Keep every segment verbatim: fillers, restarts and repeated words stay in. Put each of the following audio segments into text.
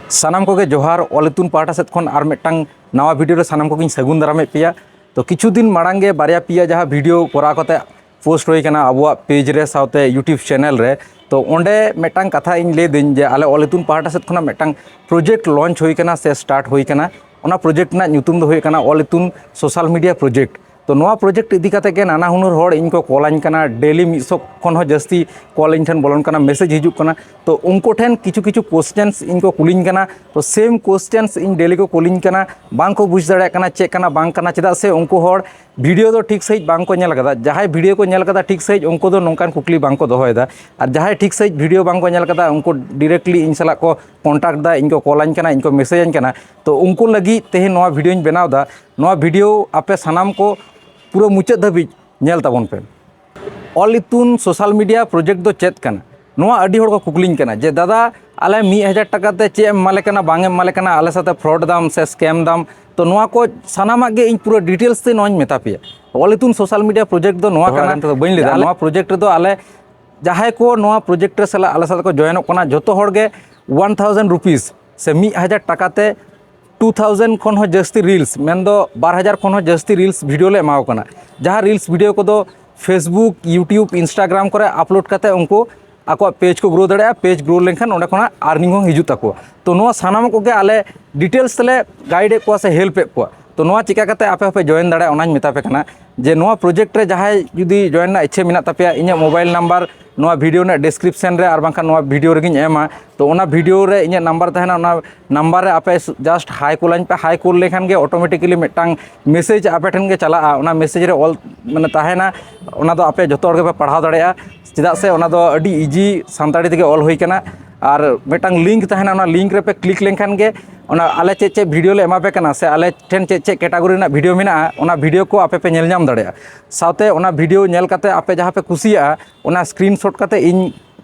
ᱥᱟᱱᱟᱢ ᱠᱚᱜᱮ ᱡᱚᱦᱟᱨ᱾ ᱚᱞ ᱤᱛᱩᱱ ᱯᱟᱦᱴᱟ ᱥᱮᱫ ᱠᱷᱚᱱ ᱟᱨ ᱢᱤᱫᱴᱟᱝ ᱱᱟᱣᱟ ᱵᱷᱤᱰᱤᱭᱳ ᱨᱮ ᱥᱟᱱᱟᱢ ᱠᱚᱜᱮᱧ ᱥᱟᱹᱜᱩᱱ ᱫᱟᱨᱟᱢᱮᱫ ᱯᱮᱭᱟ᱾ ᱛᱚ ᱠᱤᱪᱷᱩ ᱫᱤᱱ ᱢᱟᱲᱟᱝ ᱜᱮ ᱵᱟᱨᱭᱟ ᱯᱮᱭᱟ ᱡᱟᱦᱟᱸ ᱵᱷᱤᱰᱤᱭᱳ ᱠᱚᱨᱟᱣ ᱠᱟᱛᱮ ᱯᱳᱥᱴ ᱦᱩᱭ ᱠᱟᱱᱟ ᱟᱵᱚᱣᱟᱜ ᱯᱮᱡᱽ ᱨᱮ ᱥᱟᱶᱛᱮ ᱭᱩᱴᱤᱭᱩᱵᱽ ᱪᱮᱱᱮᱞ ᱨᱮ᱾ ᱛᱚ ᱚᱸᱰᱮ ᱢᱤᱫᱴᱟᱝ ᱠᱟᱛᱷᱟ ᱤᱧ ᱞᱟᱹᱭ ᱫᱟᱹᱧ ᱡᱮ ᱟᱞᱮ ᱚᱞ ᱤᱛᱩᱱ ᱯᱟᱦᱴᱟ ᱥᱮᱫ ᱠᱷᱚᱱᱟᱜ ᱢᱤᱫᱴᱟᱝ ᱯᱨᱚᱡᱮᱠᱴ ᱞᱚᱧᱪ ᱦᱩᱭ ᱠᱟᱱᱟ ᱥᱮ ᱥᱴᱟᱨᱴ ᱦᱩᱭ ᱠᱟᱱᱟ᱾ ᱚᱱᱟ ᱯᱨᱚᱡᱮᱠᱴ ᱨᱮᱱᱟᱜ ᱧᱩᱛᱩᱢ ᱫᱚ ᱦᱩᱭᱩᱜ ᱠᱟᱱᱟ ᱚᱞ ᱤᱛᱩᱱ ᱥᱳᱥᱟᱞ ᱢᱤᱰᱤᱭᱟ ᱯᱨᱚᱡᱮᱠᱴ᱾ ᱛᱚ ᱱᱚᱣᱟ ᱯᱨᱚᱡᱮᱠᱴ ᱤᱫᱤ ᱠᱟᱛᱮ ᱜᱮ ᱱᱟᱱᱟ ᱦᱩᱱᱟᱹᱨ ᱦᱚᱲ ᱤᱧ ᱠᱚ ᱠᱚᱞᱟᱹᱧ ᱠᱟᱱᱟ, ᱰᱮᱞᱤ ᱢᱤᱫ ᱥᱚ ᱠᱷᱚᱱ ᱦᱚᱸ ᱡᱟᱹᱥᱛᱤ ᱠᱚᱞ ᱤᱧ ᱴᱷᱮᱱ ᱵᱚᱞᱚᱱ ᱠᱟᱱᱟ, ᱢᱮᱥᱮᱡᱽ ᱦᱤᱡᱩᱜ ᱠᱟᱱᱟ᱾ ᱛᱚ ᱩᱱᱠᱩ ᱴᱷᱮᱱ ᱠᱤᱪᱷᱩ ᱠᱤᱪᱷᱩ ᱠᱚᱥᱪᱮᱱᱥ ᱤᱧ ᱠᱚ ᱠᱩᱞᱤᱧ ᱠᱟᱱᱟ᱾ ᱛᱚ ᱥᱮᱢ ᱠᱚᱥᱪᱮᱱᱥ ᱤᱧ ᱰᱮᱞᱤ ᱠᱚ ᱠᱩᱞᱤᱧ ᱠᱟᱱᱟ, ᱵᱟᱝ ᱠᱚ ᱵᱩᱡᱽ ᱫᱟᱲᱮᱭᱟᱜ ᱠᱟᱱᱟ ᱪᱮᱫ ᱠᱟᱱᱟ ᱵᱟᱝ ᱠᱟᱱᱟ, ᱪᱮᱫᱟᱜ ᱥᱮ ᱩᱱᱠᱩ ᱦᱚᱲ ᱵᱷᱤᱰᱤᱭᱳ ᱫᱚ ᱴᱷᱤᱠ ᱥᱟᱺᱦᱤᱡ ᱵᱟᱝ ᱠᱚ ᱧᱮᱞ ᱠᱟᱫᱟ᱾ ᱡᱟᱦᱟᱸᱭ ᱵᱷᱤᱰᱤᱭᱳ ᱠᱚ ᱧᱮᱞ ᱠᱟᱫᱟ ᱴᱷᱤᱠ ᱥᱟᱺᱦᱤᱡ, ᱩᱱᱠᱩ ᱫᱚ ᱱᱚᱝᱠᱟᱱ ᱠᱩᱠᱞᱤ ᱵᱟᱝ ᱠᱚ ᱫᱚᱦᱚᱭᱮᱫᱟ᱾ ᱟᱨ ᱡᱟᱦᱟᱸᱭ ᱴᱷᱤᱠ ᱥᱟᱺᱦᱤᱡ ᱵᱷᱤᱰᱤᱭᱳ ᱵᱟᱝ ᱠᱚ ᱧᱮᱞ ᱠᱟᱫᱟ, ᱩᱱᱠᱩ ᱰᱤᱨᱮᱠᱴᱞᱤ ᱤᱧ ᱥᱟᱞᱟᱜ ᱠᱚ ᱠᱚᱱᱴᱟᱠᱴ ᱫᱟ, ᱤᱧ ᱠᱚ ᱠᱚᱞᱟᱹᱧ ᱠᱟᱱᱟ, ᱤᱧ ᱠᱚ ᱢᱮᱥᱮᱡᱽ ᱟᱹᱧ ᱠᱟᱱᱟ᱾ ᱛᱚ ᱩᱱᱠᱩ ᱞᱟᱹᱜᱤᱫ ᱛᱮᱦᱮᱧ ᱱᱚᱣᱟ ᱵᱷᱤᱰᱤᱭᱳᱧ ᱵᱮᱱᱟᱣ ᱫᱟ᱾ ᱱᱚᱣᱟ ᱵᱷᱤᱰᱤᱭᱳ ᱟᱯᱮ ᱥᱟᱱᱟᱢ ᱠᱚ ᱯᱩᱨᱟᱹ ᱢᱩᱪᱟᱹᱫ ᱫᱷᱟᱹᱵᱤᱡ ᱧᱮᱞ ᱛᱟᱵᱚᱱ ᱯᱮ᱾ ᱚᱞ ᱤᱛᱩᱱ ᱥᱳᱥᱟᱞ ᱢᱤᱰᱤᱭᱟ ᱯᱨᱚᱡᱮᱠᱴ ᱫᱚ ᱪᱮᱫ ᱠᱟᱱᱟ? ᱱᱚᱣᱟ ᱟᱹᱰᱤ ᱦᱚᱲ ᱠᱚ ᱠᱩᱠᱞᱤᱧ ᱠᱟᱱᱟ ᱡᱮ, "ᱫᱟᱫᱟ, ᱟᱞᱮ ᱢᱤᱫ ᱦᱟᱡᱟᱨ ᱴᱟᱠᱟ ᱛᱮ ᱪᱮᱫ ᱮᱢ ᱮᱢᱟᱞᱮ ᱠᱟᱱᱟ, ᱵᱟᱝ ᱮᱢ ᱮᱢᱟᱞᱮ ᱠᱟᱱᱟ, ᱟᱞᱮ ᱥᱟᱛᱮ ᱯᱷᱨᱚᱰ ᱫᱟᱢ ᱥᱮ ᱥᱠᱮᱢ ᱫᱟᱢ?" ᱛᱚ ᱱᱚᱣᱟ ᱠᱚ ᱥᱟᱱᱟᱢᱟᱜ ᱜᱮ ᱤᱧ ᱯᱩᱨᱟᱹ ᱰᱤᱴᱮᱞᱥ ᱛᱮ ᱱᱚᱣᱟᱧ ᱢᱮᱛᱟ ᱯᱮᱭᱟ᱾ ᱚᱞ ᱤᱛᱩᱱ ᱥᱳᱥᱟᱞ ᱢᱤᱰᱤᱭᱟ ᱯᱨᱚᱡᱮᱠᱴ ᱫᱚ ᱱᱚᱣᱟ ᱠᱟᱱᱟ, ᱢᱮᱱᱛᱮ ᱫᱚ ᱵᱟᱹᱧ ᱞᱟᱹᱭᱫᱟ᱾ ᱟᱞᱮ ᱱᱚᱣᱟ ᱯᱨᱚᱡᱮᱠᱴ ᱨᱮᱫᱚ ᱟᱞᱮ ᱡᱟᱦᱟᱸᱭ ᱠᱚ ᱱᱚᱣᱟ ᱯᱨᱚᱡᱮᱠᱴ ᱨᱮ ᱥᱟᱞᱟᱜ ᱟᱞᱮ ᱥᱟᱛᱮ ᱠᱚ ᱡᱚᱭᱮᱱᱚᱜ ᱠᱟᱱᱟ, ᱡᱚᱛᱚ ᱦᱚᱲ ᱜᱮ ᱳᱣᱟᱱ ᱛᱷᱟᱣᱡᱮᱱᱰ ᱨᱩᱯᱤᱥ ᱥᱮ ᱢᱤᱫ ᱦᱟᱡᱟᱨ ᱴᱟᱠᱟ ᱛᱮ ᱴᱩ ᱛᱷᱟᱣᱡᱮᱱᱰ ᱠᱷᱚᱱ ᱦᱚᱸ ᱡᱟᱹᱥᱛᱤ ᱨᱤᱞᱥ, ᱢᱮᱱᱫᱚ ᱵᱟᱨ ᱦᱟᱡᱟᱨ ᱠᱷᱚᱱ ᱦᱚᱸ ᱡᱟᱹᱥᱛᱤ ᱨᱤᱞᱥ ᱵᱷᱤᱰᱤᱭᱳ ᱞᱮ ᱮᱢᱟ ᱠᱚ ᱠᱟᱱᱟ᱾ ᱡᱟᱦᱟᱸ ᱨᱤᱞᱥ ᱵᱷᱤᱰᱤᱭᱳ ᱠᱚᱫᱚ Facebook, YouTube, Instagram ᱠᱚᱨᱮ ᱟᱯᱞᱳᱰ ᱠᱟᱛᱮ ᱩᱱᱠᱩ ᱟᱠᱚᱣᱟᱜ ᱯᱮᱡᱽ ᱠᱚ ᱜᱨᱳ ᱫᱟᱲᱮᱭᱟᱜᱼᱟ᱾ ᱯᱮᱡᱽ ᱜᱨᱳ ᱞᱮᱱᱠᱷᱟᱱ ᱚᱸᱰᱮ ᱠᱷᱚᱱᱟᱜ ᱟᱨᱱᱤᱝ ᱦᱚᱸ ᱦᱤᱡᱩᱜ ᱛᱟᱠᱚᱣᱟ᱾ ᱛᱚ ᱱᱚᱣᱟ ᱥᱟᱱᱟᱢ ᱠᱚᱜᱮ ᱟᱞᱮ ᱰᱤᱴᱮᱞᱥ ᱛᱮᱞᱮ ᱜᱟᱭᱤᱰ ᱮᱫ ᱠᱚᱣᱟ ᱥᱮ ᱦᱮᱞᱯ ᱮᱫ ᱠᱚᱣᱟ᱾ ᱛᱚ ᱱᱚᱣᱟ ᱪᱤᱠᱟ ᱠᱟᱛᱮ ᱟᱯᱮ ᱦᱚᱸᱯᱮ ᱡᱚᱭᱮᱱ ᱫᱟᱲᱮᱭᱟᱜᱼᱟ, ᱚᱱᱟᱧ ᱢᱮᱛᱟ ᱯᱮ ᱠᱟᱱᱟ᱾ ᱡᱮ ᱱᱚᱣᱟ ᱯᱨᱚᱡᱮᱠᱴ ᱨᱮ ᱡᱟᱦᱟᱸᱭ ᱡᱩᱫᱤ ᱡᱚᱭᱮᱱ ᱨᱮᱱᱟᱜ ᱤᱪᱪᱷᱟᱹ ᱢᱮᱱᱟᱜ ᱛᱟᱯᱮᱭᱟ, ᱤᱧᱟᱹᱜ ᱢᱳᱵᱟᱭᱤᱞ ᱱᱟᱢᱵᱟᱨ ᱱᱚᱣᱟ ᱵᱷᱤᱰᱤᱭᱳ ᱨᱮᱱᱟᱜ ᱰᱤᱥᱠᱨᱤᱯᱥᱮᱱ ᱨᱮ ᱟᱨ ᱵᱟᱝᱠᱷᱟᱱ ᱱᱚᱣᱟ ᱵᱷᱤᱰᱤᱭᱳ ᱨᱮᱜᱮᱧ ᱮᱢᱟ᱾ ᱛᱚ ᱚᱱᱟ ᱵᱷᱤᱰᱤᱭᱳ ᱨᱮ ᱤᱧᱟᱹᱜ ᱱᱟᱢᱵᱟᱨ ᱛᱟᱦᱮᱱᱟ, ᱚᱱᱟ ᱱᱟᱢᱵᱟᱨ ᱨᱮ ᱟᱯᱮ ᱡᱟᱥᱴ ᱦᱟᱭ ᱠᱩᱞᱟᱹᱧ ᱯᱮ᱾ ᱦᱟᱭ ᱠᱩᱞ ᱞᱮᱠᱷᱟᱱ ᱜᱮ ᱚᱴᱳᱢᱮᱴᱤᱠᱮᱞᱤ ᱢᱤᱫᱴᱟᱝ ᱢᱮᱥᱮᱡᱽ ᱟᱯᱮ ᱴᱷᱮᱱ ᱜᱮ ᱪᱟᱞᱟᱜᱼᱟ᱾ ᱚᱱᱟ ᱢᱮᱥᱮᱡᱽ ᱨᱮ ᱚᱞ ᱢᱟᱱᱮ ᱛᱟᱦᱮᱱᱟ, ᱚᱱᱟ ᱫᱚ ᱟᱯᱮ ᱡᱚᱛᱚ ᱦᱚᱲ ᱜᱮᱯᱮ ᱯᱟᱲᱦᱟᱣ ᱫᱟᱲᱮᱭᱟᱜᱼᱟ᱾ ᱪᱮᱫᱟᱜ ᱥᱮ ᱚᱱᱟ ᱫᱚ ᱟᱹᱰᱤ ᱤᱡᱤ ᱥᱟᱱᱛᱟᱲᱤ ᱛᱮᱜᱮ ᱚᱞ ᱦᱩᱭ ᱠᱟᱱᱟ᱾ ᱟᱨ ᱢᱤᱫᱴᱟᱝ ᱞᱤᱝᱠ ᱛᱟᱦᱮᱱᱟ, ᱚᱱᱟ ᱞᱤᱝᱠ ᱨᱮᱯᱮ ᱠᱞᱤᱠ ᱞᱮᱱᱠᱷᱟᱱ ᱜᱮ ᱚᱱᱟ ᱟᱞᱮ ᱪᱮᱫ ᱪᱮᱫ ᱵᱷᱤᱰᱤᱭᱳ ᱞᱮ ᱮᱢᱟ ᱯᱮ ᱠᱟᱱᱟ ᱥᱮ ᱟᱞᱮ ᱴᱷᱮᱱ ᱪᱮᱫ ᱪᱮᱫ ᱠᱮᱴᱟᱜᱚᱨᱤ ᱨᱮᱱᱟᱜ ᱵᱷᱤᱰᱤᱭᱳ ᱢᱮᱱᱟᱜᱼᱟ, ᱚᱱᱟ ᱵᱷᱤᱰᱤᱭᱳ ᱠᱚ ᱟᱯᱮ ᱯᱮ ᱧᱮᱞ ᱧᱟᱢ ᱫᱟᱲᱮᱭᱟᱜᱼᱟ᱾ ᱥᱟᱶᱛᱮ ᱚᱱᱟ ᱵᱷᱤᱰᱤᱭᱳ ᱧᱮᱞ ᱠᱟᱛᱮ ᱟᱯᱮ ᱡᱟᱦᱟᱸ ᱯᱮ ᱠᱩᱥᱤᱭᱟᱜᱼᱟ, ᱚᱱᱟ ᱥᱠᱨᱤᱱᱥᱚᱴ ᱠᱟᱛᱮ ᱤᱧ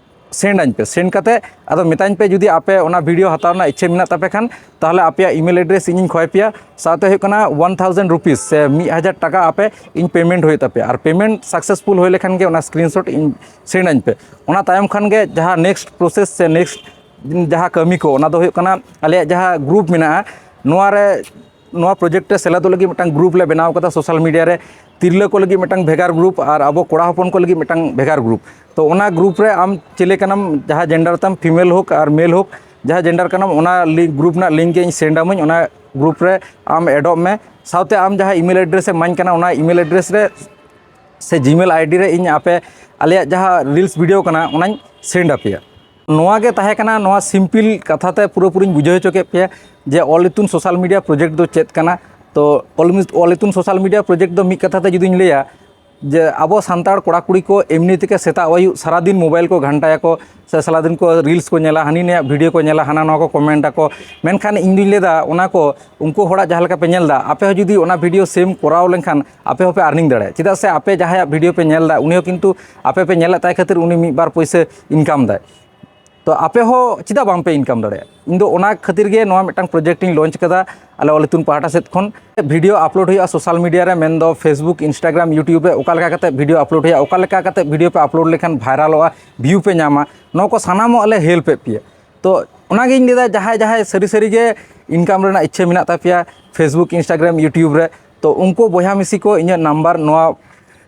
ᱥᱮᱱᱰ ᱟᱹᱧ ᱯᱮ᱾ ᱥᱮᱱᱰ ᱠᱟᱛᱮ ᱟᱫᱚ ᱢᱮᱛᱟᱹᱧ ᱯᱮ ᱡᱩᱫᱤ ᱟᱯᱮ ᱚᱱᱟ ᱵᱷᱤᱰᱤᱭᱳ ᱦᱟᱛᱟᱣ ᱨᱮᱱᱟᱜ ᱤᱪᱪᱷᱟᱹ ᱢᱮᱱᱟᱜ ᱛᱟᱯᱮ ᱠᱷᱟᱱ, ᱛᱟᱦᱚᱞᱮ ᱟᱯᱮᱭᱟᱜ ᱤᱢᱮᱞ ᱮᱰᱨᱮᱥ ᱤᱧᱤᱧ ᱠᱷᱚᱭ ᱯᱮᱭᱟ᱾ ᱥᱟᱶᱛᱮ ᱦᱩᱭᱩᱜ ᱠᱟᱱᱟ ᱳᱣᱟᱱ ᱛᱷᱟᱣᱡᱮᱱᱰ ᱨᱩᱯᱤᱥ ᱥᱮ ᱢᱤᱫ ᱦᱟᱡᱟᱨ ᱴᱟᱠᱟ ᱟᱯᱮ ᱤᱧ ᱯᱮᱢᱮᱱᱴ ᱦᱩᱭᱩᱜ ᱛᱟᱯᱮᱭᱟ᱾ ᱟᱨ ᱯᱮᱢᱮᱱᱴ ᱥᱟᱠᱥᱮᱥᱯᱷᱩᱞ ᱦᱩᱭ ᱞᱮᱠᱷᱟᱱ ᱜᱮ ᱚᱱᱟ ᱥᱠᱨᱤᱱᱥᱚᱴ ᱤᱧ ᱥᱮᱱᱰ ᱟᱹᱧ ᱯᱮ᱾ ᱚᱱᱟ ᱛᱟᱭᱚᱢ ᱠᱷᱟᱱ ᱜᱮ ᱡᱟᱦᱟᱸ ᱱᱮᱠᱥᱴ ᱯᱨᱚᱥᱮᱥ ᱥᱮ ᱱᱮᱠᱥᱴ ᱡᱟᱦᱟᱸ ᱠᱟᱹᱢᱤ ᱠᱚ, ᱚᱱᱟ ᱫᱚ ᱦᱩᱭᱩᱜ ᱠᱟᱱᱟ ᱟᱞᱮᱭᱟᱜ ᱡᱟᱦᱟᱸ ᱜᱨᱩᱯ ᱢᱮᱱᱟᱜᱼᱟ, ᱱᱚᱣᱟ ᱨᱮ, ᱱᱚᱣᱟ ᱯᱨᱚᱡᱮᱠᱴ ᱨᱮ ᱥᱮᱞᱮᱫᱚᱜ ᱞᱟᱹᱜᱤᱫ ᱢᱤᱫᱴᱟᱝ ᱜᱨᱩᱯ ᱞᱮ ᱵᱮᱱᱟᱣ ᱠᱟᱫᱟ ᱥᱳᱥᱟᱞ ᱢᱤᱰᱤᱭᱟ ᱨᱮ᱾ ᱛᱤᱨᱞᱟᱹ ᱠᱚ ᱞᱟᱹᱜᱤᱫ ᱢᱤᱫᱴᱟᱝ ᱵᱷᱮᱜᱟᱨ ᱜᱨᱩᱯ ᱟᱨ ᱟᱵᱚ ᱠᱚᱲᱟ ᱦᱚᱯᱚᱱ ᱠᱚ ᱞᱟᱹᱜᱤᱫ ᱢᱤᱫᱴᱟᱝ ᱵᱷᱮᱜᱟᱨ ᱜᱨᱩᱯ᱾ ᱛᱚ ᱚᱱᱟ ᱜᱨᱩᱯ ᱨᱮ ᱟᱢ ᱪᱤᱞᱤ ᱠᱟᱱᱟᱢ, ᱡᱟᱦᱟᱸ ᱡᱮᱱᱰᱟᱨ ᱛᱟᱢ, ᱯᱷᱤᱢᱮᱞ ᱦᱳᱠ ᱟᱨ ᱢᱮᱞ ᱦᱳᱠ, ᱡᱟᱦᱟᱸ ᱡᱮᱱᱰᱟᱨ ᱠᱟᱱᱟᱢ, ᱚᱱᱟ ᱞᱤ-, ᱜᱨᱩᱯ ᱨᱮᱱᱟᱜ ᱞᱤᱝᱠ ᱤᱧ ᱥᱮᱱᱰ ᱟᱢᱟᱹᱧ᱾ ᱚᱱᱟ ᱜᱨᱩᱯ ᱨᱮ ᱟᱢ ᱮᱰᱚᱜ ᱢᱮ, ᱥᱟᱶᱛᱮ ᱟᱢ ᱡᱟᱦᱟᱸ ᱤᱢᱮᱞ ᱮᱰᱨᱮᱥ ᱮᱢ ᱮᱢᱟᱹᱧ ᱠᱟᱱᱟ, ᱚᱱᱟ ᱤᱢᱮᱞ ᱮᱰᱨᱮᱥ ᱨᱮ ᱥᱮ ᱡᱤᱢᱮᱞ ᱟᱭᱰᱤ ᱨᱮ ᱤᱧ ᱟᱯᱮ ᱟᱞᱮᱭᱟᱜ ᱡᱟᱦᱟᱸ ᱨᱤᱞᱥ ᱵᱷᱤᱰᱤᱭᱳ ᱠᱟᱱᱟ, ᱚᱱᱟᱧ ᱥᱮᱱᱰ ᱟᱯᱮᱭᱟ᱾ ᱱᱚᱣᱟ ᱜᱮ ᱛᱟᱦᱮᱸ ᱠᱟᱱᱟ ᱱᱚᱣᱟ ᱥᱤᱢᱯᱤᱞ ᱠᱟᱛᱷᱟ ᱛᱮ ᱯᱩᱨᱟᱹᱯᱩᱨᱤᱧ ᱵᱩᱡᱷᱟᱹᱣ ᱦᱚᱪᱚ ᱠᱮᱫ ᱯᱮᱭᱟ ᱡᱮ ᱚᱞ ᱤᱛᱩᱱ ᱥᱳᱥᱟᱞ ᱢᱤᱰᱤᱭᱟ ᱯᱨᱚᱡᱮᱠᱴ ᱫᱚ ᱪᱮᱫ ᱠᱟᱱᱟ᱾ ᱛᱚ ᱚᱞ ᱢᱤᱥ-, ᱚᱞ ᱤᱛᱩᱱ ᱥᱳᱥᱟᱞ ᱢᱤᱰᱤᱭᱟ ᱯᱨᱚᱡᱮᱠᱴ ᱫᱚ ᱢᱤᱫ ᱠᱟᱛᱷᱟ ᱛᱮ ᱡᱩᱫᱤᱧ ᱞᱟᱹᱭᱟ, ᱡᱮ ᱟᱵᱚ ᱥᱟᱱᱛᱟᱲ ᱠᱚᱲᱟ ᱠᱩᱲᱤ ᱠᱚ ᱮᱢᱱᱤ ᱛᱮᱜᱮ ᱥᱮᱛᱟᱜ ᱟᱹᱭᱩᱵ ᱥᱟᱨᱟᱫᱤᱱ ᱢᱳᱵᱟᱭᱤᱞ ᱠᱚ ᱜᱷᱟᱱᱴᱟᱭᱟᱠᱚ, ᱥᱮ ᱥᱟᱨᱟᱫᱤᱱ ᱠᱚ ᱨᱤᱞᱥ ᱠᱚ ᱧᱮᱞᱟ, ᱦᱟᱹᱱᱤ ᱱᱟᱹᱭᱟᱜ ᱵᱷᱤᱰᱤᱭᱳ ᱠᱚ ᱧᱮᱞᱟ, ᱦᱟᱱᱟ ᱱᱚᱣᱟ ᱠᱚ ᱠᱚᱢᱮᱱᱴ ᱟᱠᱚ᱾ ᱢᱮᱱᱠᱷᱟᱱ ᱤᱧ ᱫᱩᱧ ᱞᱟᱹᱭᱫᱟ, ᱚᱱᱟ ᱠᱚ ᱩᱱᱠᱩ ᱦᱚᱲᱟᱜ ᱡᱟᱦᱟᱸ ᱞᱮᱠᱟ ᱯᱮ ᱧᱮᱞ ᱮᱫᱟ, ᱟᱯᱮ ᱦᱚᱸ ᱡᱩᱫᱤ ᱚᱱᱟ ᱵᱷᱤᱰᱤᱭᱳ ᱥᱮᱢ ᱠᱚᱨᱟᱣ ᱞᱮᱱᱠᱷᱟᱱ ᱟᱯᱮ ᱦᱚᱸᱯᱮ ᱟᱨᱱᱤᱝ ᱫᱟᱲᱮᱭᱟᱜᱼᱟ᱾ ᱪᱮᱫᱟᱜ ᱥᱮ ᱟᱯᱮ ᱡᱟᱦᱟᱸᱭᱟᱜ ᱵᱷᱤᱰᱤᱭᱳ ᱯᱮ ᱧᱮᱞ ᱮᱫᱟ, ᱩᱱᱤ ᱦᱚᱸ ᱠᱤᱱᱛᱩ ᱟᱯᱮ ᱯᱮ ᱧᱮᱞᱮᱫ ᱛᱟᱭ ᱠᱷᱟᱹᱛᱤᱨ ᱩᱱᱤ ᱢᱤᱫ ᱵᱟᱨ ᱯᱩᱭᱥᱟᱹ ᱤᱱᱠᱟᱢ ᱫᱟᱭ᱾ ᱛᱚ ᱟᱯᱮ ᱦᱚᱸ ᱪᱮᱫᱟᱜ ᱵᱟᱝ ᱯᱮ ᱤᱱᱠᱟᱢ ᱫᱟᱲᱮᱭᱟᱜᱼᱟ? ᱤᱧ ᱫᱚ ᱚᱱᱟ ᱠᱷᱟᱹᱛᱤᱨ ᱜᱮ ᱱᱚᱣᱟ ᱢᱤᱫᱴᱟᱝ ᱯᱨᱚᱡᱮᱠᱴ ᱤᱧ ᱞᱚᱧᱪ ᱠᱟᱫᱟ ᱟᱞᱮ ᱚᱞ ᱤᱛᱩᱱ ᱯᱟᱦᱴᱟ ᱥᱮᱫ ᱠᱷᱚᱱ᱾ ᱵᱷᱤᱰᱤᱭᱳ ᱟᱯᱞᱳᱰ ᱦᱩᱭᱩᱜᱼᱟ ᱥᱳᱥᱟᱞ ᱢᱤᱰᱤᱭᱟ ᱨᱮ, ᱢᱮᱱᱫᱚ Facebook, Instagram, YouTube ᱨᱮ ᱚᱠᱟ ᱞᱮᱠᱟ ᱠᱟᱛᱮ ᱵᱷᱤᱰᱤᱭᱳ ᱟᱯᱞᱳᱰ ᱦᱩᱭᱩᱜᱼᱟ, ᱚᱠᱟ ᱞᱮᱠᱟ ᱠᱟᱛᱮ ᱵᱷᱤᱰᱤᱭᱳ ᱯᱮ ᱟᱯᱞᱳᱰ ᱞᱮᱠᱷᱟᱱ ᱵᱷᱟᱭᱨᱟᱞᱚᱜᱼᱟ, ᱵᱷᱤᱭᱩ ᱯᱮ ᱧᱟᱢᱟ, ᱱᱚᱣᱟ ᱠᱚ ᱥᱟᱱᱟᱢᱚᱜ ᱞᱮ ᱦᱮᱞᱯ ᱮᱫ ᱯᱮᱭᱟ᱾ ᱛᱚ ᱚᱱᱟᱜᱤᱧ ᱞᱟᱹᱭᱫᱟ, ᱡᱟᱦᱟᱸᱭ ᱡᱟᱦᱟᱸᱭ ᱥᱟᱹᱨᱤ ᱥᱟᱹᱨᱤ ᱜᱮ ᱤᱱᱠᱟᱢ ᱨᱮᱱᱟᱜ ᱤᱪᱪᱷᱟᱹ ᱢᱮᱱᱟᱜ ᱛᱟᱯᱮᱭᱟ, Facebook, Instagram, YouTube ᱨᱮ, ᱛᱚ ᱩᱱᱠᱩ ᱵᱚᱭᱦᱟ ᱢᱤᱥᱤ ᱠᱚ ᱤᱧᱟᱹᱜ ᱱᱟᱢᱵᱟᱨ ᱱᱚᱣᱟ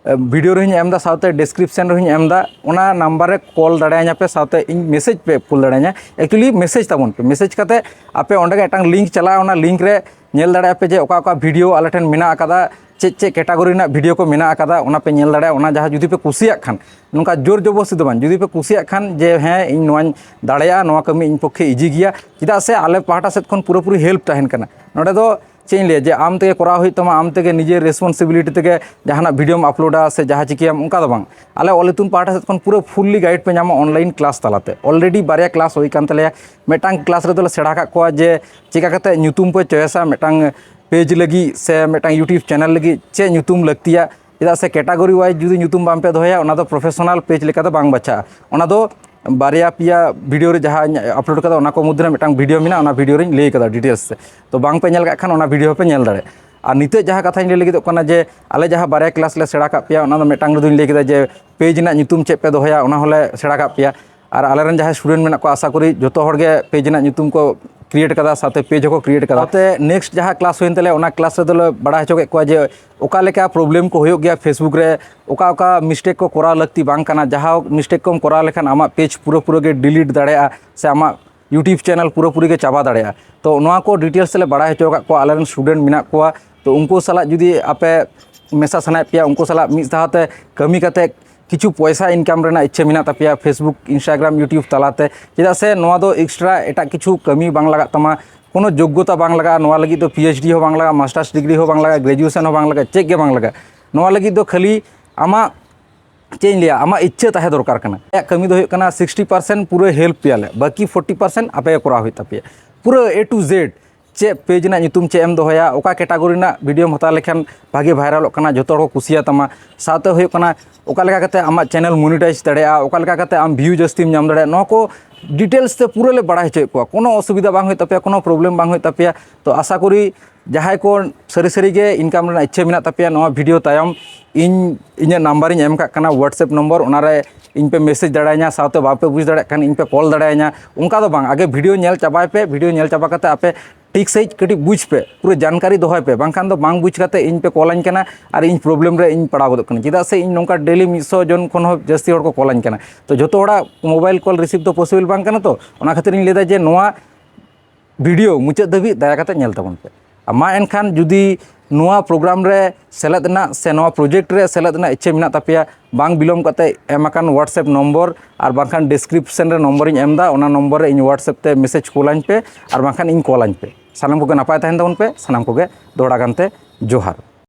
ᱵᱷᱤᱰᱤᱭᱳ ᱨᱮᱦᱚᱸᱧ ᱮᱢ ᱮᱫᱟ, ᱥᱟᱶᱛᱮ ᱰᱤᱥᱠᱨᱤᱯᱥᱚᱱ ᱨᱮᱦᱚᱸᱧ ᱮᱢ ᱮᱫᱟ, ᱚᱱᱟ ᱱᱟᱢᱵᱟᱨ ᱨᱮ ᱠᱚᱞ ᱫᱟᱲᱮᱭᱟᱹᱧᱟ ᱯᱮ, ᱥᱟᱶᱛᱮ ᱤᱧ ᱢᱮᱥᱮᱡᱽ ᱯᱮ ᱠᱩᱞ ᱫᱟᱲᱮᱭᱟᱹᱧᱟ᱾ ᱮᱠᱪᱩᱭᱮᱞᱤ ᱢᱮᱥᱮᱡᱽ ᱛᱟᱵᱚᱱ ᱯᱮ, ᱢᱮᱥᱮᱡᱽ ᱠᱟᱛᱮ ᱟᱯᱮ ᱚᱸᱰᱮ ᱜᱮ ᱢᱤᱫᱴᱟᱝ ᱞᱤᱝᱠ ᱪᱟᱞᱟᱜᱼᱟ, ᱚᱱᱟ ᱞᱤᱝᱠ ᱨᱮ ᱧᱮᱞ ᱫᱟᱲᱮᱭᱟᱜᱼᱟ ᱯᱮ ᱡᱮ ᱚᱠᱟ ᱚᱠᱟ ᱵᱷᱤᱰᱤᱭᱳ ᱟᱞᱮ ᱴᱷᱮᱱ ᱢᱮᱱᱟᱜ ᱟᱠᱟᱫᱟ, ᱪᱮᱫ ᱪᱮᱫ ᱠᱮᱴᱟᱜᱚᱨᱤ ᱨᱮᱱᱟᱜ ᱵᱷᱤᱰᱤᱭᱳ ᱠᱚ ᱢᱮᱱᱟᱜ ᱟᱠᱟᱫᱟ, ᱚᱱᱟ ᱯᱮ ᱧᱮᱞ ᱫᱟᱲᱮᱭᱟᱜᱼᱟ᱾ ᱚᱱᱟ ᱡᱟᱦᱟᱸ ᱡᱩᱫᱤ ᱯᱮ ᱠᱩᱥᱤᱭᱟᱜ ᱠᱷᱟᱱ, ᱱᱚᱝᱠᱟ ᱡᱳᱨ ᱡᱚᱵᱚᱥᱛᱤ ᱫᱚ ᱵᱟᱝ, ᱡᱩᱫᱤ ᱯᱮ ᱠᱩᱥᱤᱭᱟᱜ ᱠᱷᱟᱱ ᱡᱮ ᱦᱮᱸ ᱤᱧ ᱱᱚᱣᱟᱧ ᱫᱟᱲᱮᱭᱟᱜᱼᱟ, ᱱᱚᱣᱟ ᱠᱟᱹᱢᱤ ᱤᱧ ᱯᱚᱠᱠᱷᱮ ᱤᱡᱤ ᱜᱮᱭᱟ, ᱪᱮᱫᱟᱜ ᱥᱮ ᱟᱞᱮ ᱯᱟᱦᱴᱟ ᱥᱮᱫ ᱠᱷᱚᱱ ᱯᱩᱨᱟᱹᱯᱩᱨᱤ ᱦᱮᱞᱯ ᱛᱟᱦᱮᱱ ᱠᱟᱱᱟ᱾ ᱱᱚᱸᱰᱮ ᱫᱚ ᱪᱮᱫ ᱤᱧ ᱞᱟᱹᱭᱟ ᱡᱮ ᱟᱢ ᱛᱮᱜᱮ ᱠᱚᱨᱟᱣ ᱦᱩᱭᱩᱜ ᱛᱟᱢᱟ, ᱟᱢ ᱛᱮᱜᱮ ᱱᱤᱡᱮ ᱨᱮᱥᱯᱚᱱᱥᱤᱵᱤᱞᱤᱴᱤ ᱛᱮᱜᱮ ᱡᱟᱦᱟᱱᱟᱜ ᱵᱷᱤᱰᱤᱭᱳᱢ ᱟᱯᱞᱳᱰᱟ ᱥᱮ ᱡᱟᱦᱟᱸ ᱪᱤᱠᱟᱹᱭᱟᱢ, ᱚᱱᱠᱟ ᱫᱚ ᱵᱟᱝ᱾ ᱟᱞᱮ ᱚᱞ ᱤᱛᱩᱱ ᱯᱟᱦᱴᱟ ᱥᱮᱫ ᱠᱷᱚᱱ ᱯᱩᱨᱟᱹ ᱯᱷᱩᱞᱞᱤ ᱜᱟᱭᱤᱰ ᱯᱮ ᱧᱟᱢᱟ ᱚᱱᱞᱟᱭᱤᱱ ᱠᱞᱟᱥ ᱛᱟᱞᱟᱛᱮ᱾ ᱚᱞᱨᱮᱰᱤ ᱵᱟᱨᱭᱟ ᱠᱞᱟᱥ ᱦᱩᱭ ᱠᱟᱱ ᱛᱟᱞᱮᱭᱟ᱾ ᱢᱤᱫᱴᱟᱝ ᱠᱞᱟᱥ ᱨᱮᱫᱚ ᱞᱮ ᱥᱮᱬᱟ ᱟᱠᱟᱫ ᱠᱚᱣᱟ ᱡᱮ ᱪᱮᱠᱟ ᱠᱟᱛᱮ ᱧᱩᱛᱩᱢ ᱯᱮ ᱪᱚᱭᱮᱥᱟ, ᱢᱤᱫᱴᱟᱝ ᱯᱮᱡᱽ ᱞᱟᱹᱜᱤᱫ ᱥᱮ ᱢᱤᱫᱴᱟᱝ YouTube ᱪᱮᱱᱮᱞ ᱞᱟᱹᱜᱤᱫ ᱪᱮᱫ ᱧᱩᱛᱩᱢ ᱞᱟᱹᱠᱛᱤᱭᱟ᱾ ᱪᱮᱫᱟᱜ ᱥᱮ ᱠᱮᱴᱟᱜᱚᱨᱤ ᱣᱟᱭᱤᱡᱽ ᱡᱩᱫᱤ ᱧᱩᱛᱩᱢ ᱵᱟᱝ ᱯᱮ ᱫᱚᱦᱚᱭᱟ, ᱚᱱᱟ ᱫᱚ ᱯᱨᱚᱯᱷᱮᱥᱚᱱᱟᱞ ᱯᱮᱡᱽ ᱞᱮᱠᱟ ᱫᱚ ᱵᱟᱝ ᱵᱟᱪᱷᱟᱜᱼᱟ᱾ ᱚᱱᱟ ᱫᱚ ᱵᱟᱨᱭᱟ ᱯᱮᱭᱟ ᱵᱷᱤᱰᱤᱭᱳ ᱨᱮ ᱡᱟᱦᱟᱸᱧ ᱟᱯᱞᱳᱰ ᱠᱟᱫᱟ, ᱚᱱᱟ ᱠᱚ ᱢᱚᱫᱽᱫᱷᱮ ᱨᱮ ᱢᱤᱫᱴᱟᱝ ᱵᱷᱤᱰᱤᱭᱳ ᱢᱮᱱᱟᱜᱼᱟ, ᱚᱱᱟ ᱵᱷᱤᱰᱤᱭᱳ ᱨᱮᱧ ᱞᱟᱹᱭ ᱠᱟᱫᱟ ᱰᱤᱴᱮᱞᱥ ᱛᱮ᱾ ᱛᱚ ᱵᱟᱝ ᱯᱮ ᱧᱮᱞ ᱠᱟᱜ ᱠᱷᱟᱱ ᱚᱱᱟ ᱵᱷᱤᱰᱤᱭᱳ ᱦᱚᱸᱯᱮ ᱧᱮᱞ ᱫᱟᱲᱮᱭᱟᱜᱼᱟ᱾ ᱟᱨ ᱱᱤᱛᱚᱜ ᱡᱟᱦᱟᱸ ᱠᱟᱛᱷᱟᱧ ᱞᱟᱹᱭ ᱞᱟᱹᱜᱤᱫᱚᱜ ᱠᱟᱱᱟ ᱡᱮ ᱟᱞᱮ ᱡᱟᱦᱟᱸ ᱵᱟᱨᱭᱟ ᱠᱞᱟᱥ ᱞᱮ ᱥᱮᱬᱟ ᱠᱟᱜ ᱯᱮᱭᱟ, ᱚᱱᱟ ᱫᱚ ᱢᱤᱫᱴᱟᱝ ᱨᱮᱫᱚᱧ ᱞᱟᱹᱭ ᱠᱮᱫᱟ ᱡᱮ ᱯᱮᱡᱽ ᱨᱮᱱᱟᱜ ᱧᱩᱛᱩᱢ ᱪᱮᱫ ᱯᱮ ᱫᱚᱦᱚᱭᱟ, ᱚᱱᱟ ᱦᱚᱸᱞᱮ ᱥᱮᱬᱟ ᱠᱟᱜ ᱯᱮᱭᱟ᱾ ᱟᱨ ᱟᱞᱮᱨᱮᱱ ᱡᱟᱦᱟᱸᱭ ᱥᱴᱩᱰᱮᱱᱴ ᱢᱮᱱᱟᱜ ᱠᱚᱣᱟ, ᱟᱥᱟ ᱠᱚᱨᱤ ᱡᱚᱛᱚ ᱦᱚᱲ ᱜᱮ ᱯᱮᱡᱽ ᱨᱮᱱᱟᱜ ᱧᱩᱛᱩᱢ ᱠᱚ ᱠᱨᱤᱭᱮᱴ ᱠᱟᱫᱟ, ᱥᱟᱶᱛᱮ ᱯᱮᱡᱽ ᱦᱚᱸᱠᱚ ᱠᱨᱤᱭᱮᱴ ᱠᱟᱫᱟ᱾ ᱥᱟᱶᱛᱮ ᱱᱮᱠᱥᱴ ᱡᱟᱦᱟᱸ ᱠᱞᱟᱥ ᱦᱩᱭᱮᱱ ᱛᱟᱞᱮᱭᱟ, ᱚᱱᱟ ᱠᱞᱟᱥ ᱨᱮᱫᱚ ᱞᱮ ᱵᱟᱲᱟᱭ ᱦᱚᱪᱚ ᱠᱮᱫ ᱠᱚᱣᱟ ᱡᱮ ᱚᱠᱟ ᱞᱮᱠᱟ ᱯᱨᱚᱵᱞᱮᱢ ᱠᱚ ᱦᱩᱭᱩᱜ ᱜᱮᱭᱟ ᱯᱷᱮᱥᱵᱩᱠ ᱨᱮ, ᱚᱠᱟ ᱚᱠᱟ ᱢᱤᱥᱴᱮᱠ ᱠᱚ ᱠᱚᱨᱟᱣ ᱞᱟᱹᱠᱛᱤ ᱵᱟᱝ ᱠᱟᱱᱟ, ᱡᱟᱦᱟᱸ ᱢᱤᱥᱴᱮᱠ ᱠᱚᱢ ᱠᱚᱨᱟᱣ ᱞᱮᱠᱷᱟᱱ ᱟᱢᱟᱜ ᱯᱮᱡᱽ ᱯᱩᱨᱟᱹᱯᱩᱨᱤ ᱜᱮ ᱰᱤᱞᱤᱴ ᱫᱟᱲᱮᱭᱟᱜᱼᱟ ᱥᱮ ᱟᱢᱟᱜ ᱭᱩᱴᱤᱭᱩᱵᱽ ᱪᱮᱱᱮᱞ ᱯᱩᱨᱟᱹᱯᱩᱨᱤ ᱜᱮ ᱪᱟᱵᱟ ᱫᱟᱲᱮᱭᱟᱜᱼᱟ᱾ ᱛᱚ ᱱᱚᱣᱟ ᱠᱚ ᱰᱤᱴᱮᱞᱥ ᱞᱮ ᱵᱟᱲᱟᱭ ᱦᱚᱪᱚ ᱟᱠᱟᱫ ᱠᱚᱣᱟ, ᱟᱞᱮᱨᱮᱱ ᱥᱴᱩᱰᱮᱱᱴ ᱢᱮᱱᱟᱜ ᱠᱚᱣᱟ᱾ ᱛᱚ ᱩᱱᱠᱩ ᱥᱟᱞᱟᱜ ᱡᱩᱫᱤ ᱟᱯᱮ ᱢᱮᱥᱟ ᱥᱟᱱᱟᱭᱮᱫ ᱯᱮᱭᱟ, ᱩᱱᱠᱩ ᱥᱟᱞᱟᱜ ᱢᱤᱫ ᱫᱷᱟᱣ ᱛᱮ ᱠᱟᱹᱢᱤ ᱠᱟᱛᱮ ᱠᱤᱪᱷᱩ ᱯᱚᱭᱥᱟ ᱤᱱᱠᱟᱢ ᱨᱮᱱᱟᱜ ᱤᱪᱪᱷᱟᱹ ᱢᱮᱱᱟᱜ ᱛᱟᱯᱮᱭᱟ, ᱯᱷᱮᱥᱵᱩᱠ, ᱤᱱᱥᱴᱟᱜᱨᱟᱢ, ᱭᱩᱴᱤᱭᱩᱵᱽ ᱛᱟᱞᱟᱛᱮ, ᱪᱮᱫᱟᱜ ᱥᱮ ᱱᱚᱣᱟ ᱫᱚ ᱮᱠᱥᱴᱨᱟ ᱮᱴᱟᱜ ᱠᱤᱪᱷᱩ ᱠᱟᱹᱢᱤ ᱵᱟᱝ ᱞᱟᱜᱟᱜ ᱛᱟᱢᱟ, ᱠᱳᱱᱳ ᱡᱳᱜᱽᱜᱚᱛᱟ ᱵᱟᱝ ᱞᱟᱜᱟᱜᱼᱟ, ᱱᱚᱣᱟ ᱞᱟᱹᱜᱤᱫ ᱫᱚ ᱯᱤ ᱮᱭᱤᱪ ᱰᱤ ᱦᱚᱸ ᱵᱟᱝ ᱞᱟᱜᱟᱜᱼᱟ, ᱢᱟᱥᱴᱟᱨᱥ ᱰᱤᱜᱽᱨᱤ ᱦᱚᱸ ᱵᱟᱝ ᱞᱟᱜᱟᱜᱼᱟ, ᱜᱨᱮᱡᱩᱭᱮᱥᱚᱱ ᱦᱚᱸ ᱵᱟᱝ ᱞᱟᱜᱟᱜᱼᱟ, ᱪᱮᱫ ᱜᱮ ᱵᱟᱝ ᱞᱟᱜᱟᱜᱼᱟ᱾ ᱱᱚᱣᱟ ᱞᱟᱹᱜᱤᱫ ᱫᱚ ᱠᱷᱟᱹᱞᱤ ᱟᱢᱟᱜ, ᱪᱮᱫ ᱤᱧ ᱞᱟᱹᱭᱟ, ᱟᱢᱟᱜ ᱤᱪᱪᱷᱟᱹ ᱛᱟᱦᱮᱸ ᱫᱚᱨᱠᱟᱨ ᱠᱟᱱᱟ᱾ ᱟᱭᱟᱜ ᱠᱟᱹᱢᱤ ᱫᱚ ᱦᱩᱭᱩᱜ ᱠᱟᱱᱟ ᱥᱤᱠᱥᱴᱤ ᱯᱟᱨᱥᱮᱱᱴ ᱯᱩᱨᱟᱹ ᱦᱮᱞᱯ ᱯᱮᱭᱟᱞᱮ, ᱵᱟᱹᱠᱤ ᱯᱷᱳᱨᱴᱤ ᱯᱟᱨᱥᱮᱱᱴ ᱟᱯᱮ ᱜᱮ ᱠᱚᱨᱟᱣ ᱦᱩᱭᱩᱜ ᱛᱟᱯᱮᱭᱟ, ᱯᱩᱨᱟᱹ A to Z᱾ ᱪᱮᱫ ᱯᱮᱡᱽ ᱨᱮᱱᱟᱜ ᱧᱩᱛᱩᱢ ᱪᱮᱫ ᱮᱢ ᱫᱚᱦᱚᱭᱟ, ᱚᱠᱟ ᱠᱮᱴᱟᱜᱚᱨᱤ ᱨᱮᱱᱟᱜ ᱵᱷᱤᱰᱤᱭᱳᱢ ᱦᱟᱛᱟᱣ ᱞᱮᱠᱷᱟᱱ ᱵᱷᱟᱜᱮ ᱵᱷᱟᱭᱨᱟᱞᱚᱜ ᱠᱟᱱᱟ, ᱡᱚᱛᱚ ᱦᱚᱲ ᱠᱚ ᱠᱩᱥᱤᱭᱟᱛᱟᱢᱟ, ᱥᱟᱶᱛᱮ ᱦᱩᱭᱩᱜ ᱠᱟᱱᱟ ᱚᱠᱟ ᱞᱮᱠᱟ ᱠᱟᱛᱮ ᱟᱢᱟᱜ ᱪᱮᱱᱮᱞ ᱢᱚᱱᱤᱴᱟᱭᱤᱡᱽ ᱫᱟᱲᱮᱭᱟᱜᱼᱟ, ᱚᱠᱟ ᱞᱮᱠᱟ ᱠᱟᱛᱮ ᱟᱢ ᱵᱷᱤᱭᱩ ᱡᱟᱹᱥᱛᱤᱢ ᱧᱟᱢ ᱫᱟᱲᱮᱭᱟᱜᱼᱟ, ᱱᱚᱣᱟ ᱠᱚ ᱰᱤᱴᱮᱞᱥ ᱛᱮ ᱯᱩᱨᱟᱹ ᱞᱮ ᱵᱟᱲᱟᱭ ᱦᱚᱪᱚᱭᱮᱫ ᱠᱚᱣᱟ᱾ ᱠᱳᱱᱳ ᱚᱥᱩᱵᱤᱫᱷᱟ ᱵᱟᱝ ᱦᱩᱭᱩᱜ ᱛᱟᱯᱮᱭᱟ, ᱠᱳᱱᱳ ᱯᱨᱚᱵᱞᱮᱢ ᱵᱟᱝ ᱦᱩᱭᱩᱜ ᱛᱟᱯᱮᱭᱟ᱾ ᱛᱚ ᱟᱥᱟ ᱠᱚᱨᱤ ᱡᱟᱦᱟᱸᱭ ᱠᱚ ᱥᱟᱹᱨᱤ ᱥᱟᱹᱨᱤ ᱜᱮ ᱤᱱᱠᱟᱢ ᱨᱮᱱᱟᱜ ᱤᱪᱪᱷᱟᱹ ᱢᱮᱱᱟᱜ ᱛᱟᱯᱮᱭᱟ, ᱱᱚᱣᱟ ᱵᱷᱤᱰᱤᱭᱳ ᱛᱟᱭᱚᱢ ᱤᱧ ᱤᱧᱟᱹᱜ ᱱᱟᱢᱵᱟᱨᱤᱧ ᱮᱢ ᱠᱟᱜ ᱠᱟᱱᱟ, WhatsApp ᱱᱚᱢᱵᱚᱨ, ᱚᱱᱟᱨᱮ ᱤᱧ ᱯᱮ ᱢᱮᱥᱮᱡᱽ ᱫᱟᱲᱮᱭᱟᱹᱧᱟ, ᱥᱟᱶᱛᱮ ᱵᱟᱯᱮ ᱵᱩᱡᱽ ᱫᱟᱲᱮᱭᱟᱜ ᱠᱷᱟᱱ ᱤᱧ ᱯᱮ ᱠᱚᱞ ᱫᱟᱲᱮᱭᱟᱹᱧᱟ᱾ ᱚᱱᱠᱟ ᱫᱚ ᱵᱟᱝ, ᱟᱜᱮ ᱵᱷᱤᱰᱤᱭᱳ ᱧᱮᱞ ᱪᱟᱵᱟᱭ ᱯᱮ, ᱵᱷᱤᱰᱤᱭᱳ ᱧᱮᱞ ᱪᱟᱵᱟ ᱠᱟᱛᱮ ᱟᱯᱮ ᱴᱷᱤᱠ ᱥᱟᱺᱦᱤᱡ ᱠᱟᱹᱴᱤᱡ ᱵᱩᱡᱽ ᱯᱮ, ᱯᱩᱨᱟᱹ ᱡᱟᱱᱠᱟᱨᱤ ᱫᱚᱦᱚᱭ ᱯᱮ, ᱵᱟᱝᱠᱷᱟᱱ ᱫᱚ ᱵᱟᱝ ᱵᱩᱡᱽ ᱠᱟᱛᱮ ᱤᱧ ᱯᱮ ᱠᱚᱞᱟᱹᱧ ᱠᱟᱱᱟ ᱟᱨ ᱤᱧ ᱯᱨᱚᱵᱞᱮᱢ ᱨᱮ ᱤᱧ ᱯᱟᱲᱟᱣ ᱜᱚᱫᱚᱜ ᱠᱟᱱᱟ᱾ ᱪᱮᱫᱟᱜ ᱥᱮ ᱤᱧ ᱱᱚᱝᱠᱟ ᱰᱮᱞᱤ ᱢᱤᱫ ᱥᱚ ᱡᱚᱱ ᱠᱷᱚᱱ ᱦᱚᱸ ᱡᱟᱹᱥᱛᱤ ᱦᱚᱲ ᱠᱚ ᱠᱚᱞᱟᱹᱧ ᱠᱟᱱᱟ᱾ ᱛᱚ ᱡᱚᱛᱚ ᱦᱚᱲᱟᱜ ᱢᱳᱵᱟᱭᱤᱞ ᱠᱚᱞ ᱨᱤᱥᱤᱵᱷ ᱫᱚ ᱯᱚᱥᱤᱵᱚᱞ ᱵᱟᱝ ᱠᱟᱱᱟ, ᱛᱚ ᱚᱱᱟ ᱠᱷᱟᱹᱛᱤᱨ ᱤᱧ ᱞᱟᱹᱭᱫᱟ ᱡᱮ ᱱᱚᱣᱟ ᱵᱷᱤᱰᱤᱭᱳ ᱢᱩᱪᱟᱹᱫ ᱫᱷᱟᱹᱵᱤᱡ ᱫᱟᱭᱟ ᱠᱟᱛᱮ ᱧᱮᱞ ᱛᱟᱵᱚᱱ ᱯᱮ᱾ ᱟᱨ ᱢᱟ ᱮᱱᱠᱷᱟᱱ ᱡᱩᱫᱤ ᱱᱚᱣᱟ ᱯᱨᱳᱜᱨᱟᱢ ᱨᱮ ᱥᱮᱞᱮᱫ ᱨᱮᱱᱟᱜ ᱥᱮ ᱱᱚᱣᱟ ᱯᱨᱚᱡᱮᱠᱴ ᱨᱮ ᱥᱮᱞᱮᱫ ᱨᱮᱱᱟᱜ ᱤᱪᱪᱷᱟᱹ ᱢᱮᱱᱟᱜ ᱛᱟᱯᱮᱭᱟ, ᱵᱟᱝ ᱵᱤᱞᱚᱢ ᱠᱟᱛᱮ ᱮᱢ ᱟᱠᱟᱱ WhatsApp ᱱᱚᱢᱵᱚᱨ ᱟᱨ ᱵᱟᱝᱠᱷᱟᱱ ᱰᱤᱥᱠᱨᱤᱯᱥᱚᱱ ᱨᱮ ᱱᱚᱢᱵᱚᱨᱤᱧ ᱮᱢ ᱮᱫᱟ, ᱚᱱᱟ ᱱᱚᱢᱵᱚᱨ ᱨᱮ ᱤᱧ WhatsApp ᱛᱮ ᱢᱮᱥᱮᱡᱽ ᱠᱳᱞᱟᱹᱧ ᱯᱮ ᱟᱨ ᱵᱟᱝᱠᱷᱟᱱ ᱤᱧ ᱠᱚᱞᱟᱹᱧ ᱯᱮ᱾ ᱥᱟᱱᱟᱢ ᱠᱚᱜᱮ ᱱᱟᱯᱟᱭ ᱛᱟᱦᱮᱱ ᱛᱟᱵᱚᱱ ᱯᱮ, ᱥᱟᱱᱟᱢ ᱠᱚᱜᱮ ᱫᱚᱦᱲᱟ ᱜᱟᱱᱛᱮ ᱡᱚᱦᱟᱨ᱾